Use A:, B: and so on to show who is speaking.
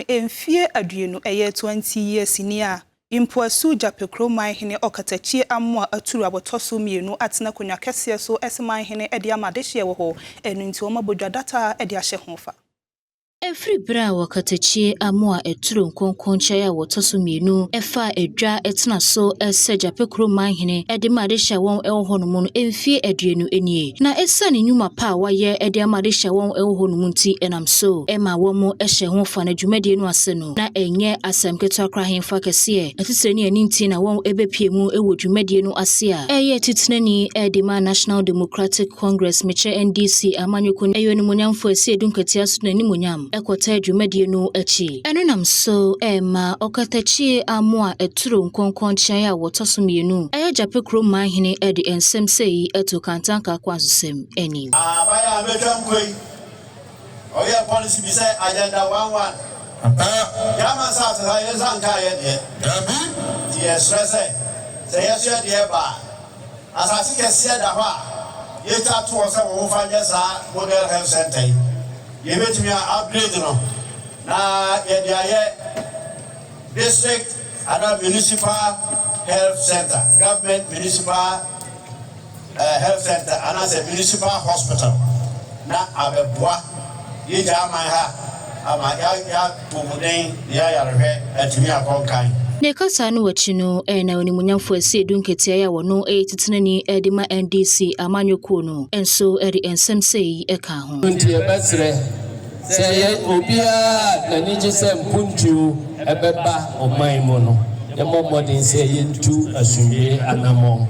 A: Mfie 20, ɛyɛ 20 years ni a Mpoasu Gyapekuro manhene Ɔkatakyie Amoa Aturu a wɔtɔ so mmienu atena akonnwa kɛseɛ so ɛsɛ manhene de ama adehyeɛ wɔ hɔ. Ɛno nti wɔn abɔ dwa data de ahyɛ ho fa.
B: Ɛfiri berɛ a Ɔkatakyie Amoa Aturu nkonkonkyɛn a wɔtɔ so mmienu ɛfa edwa ɛtena so ɛsɛ Gyapekuro manhene ɛde ma adehyɛ a wɔn ɛwɔ hɔnom no, mfie 20 nie. Na ɛsiane nnwuma pa a wɔayɛ ɛde ama adehyɛ a wɔn ɛwɔ hɔnom nti, ɛnam so ɛma wɔn ɛhyɛ ho fa. Na dwumadie no ase no, na ɛnyɛ asɛm ketewa koraa. Ahemfa kɛseɛ atitire ne ɛne nti na wɔn ɛbɛpie mu ɛwɔ dwumadie no ase a ɛyɛ titenani ɛde ma National Democratic Congress, mekyerɛ NDC amanyɔkuo, ɛyɛ onimonyamfo Asiedu Nketia so n'animonyam ɛkɔta dwumadie no akyi. Ɛno nam so ɛma Ɔkatakyie Amoa Ɛturo nkɔnkɔnkyɛn a wɔtɔ so mmienu, ɛyɛ Gyapekuro manhene, ɛde nsɛm sɛ yi ɛto Kantanka kwansosɛm anim.
C: Aban a mɛtwa nkɔ yi, ɔyɛ policy bi sɛ Agenda 11. Yɛama South ha, yɛnsa nka yɛ deɛ. Nti yɛsrɛ sɛ yɛso yɛ deɛ ba a, asase kɛseɛ da hɔ a yɛtwa toɔ sɛ wɔn fa nyɛ saa model health center yi, yɛbɛtumi a upgrade no na yɛde ayɛ district ana municipal health center, government municipal health center anaasɛ municipal hospital, na abɛboa yɛgya aman ha ama yɛapɔmuden ne yɛayarehwɛ atumi akɔ nkan.
B: Ne kasa no akyi no, ɛna onimonyamfo Asiedu Nketia a wɔno ɛyɛ titenani ɛde ma NDC amanyɔkuo no nso ɛde nsɛm sɛ yi ɛka ho.
D: Nti yɛbɛsrɛ sɛ yɛ obiara n'ani gye sɛ mpuntuo ɛbɛba ɔman mu no, yɛmmɔ mmɔden sɛ yɛntu asomdwe anammɔn.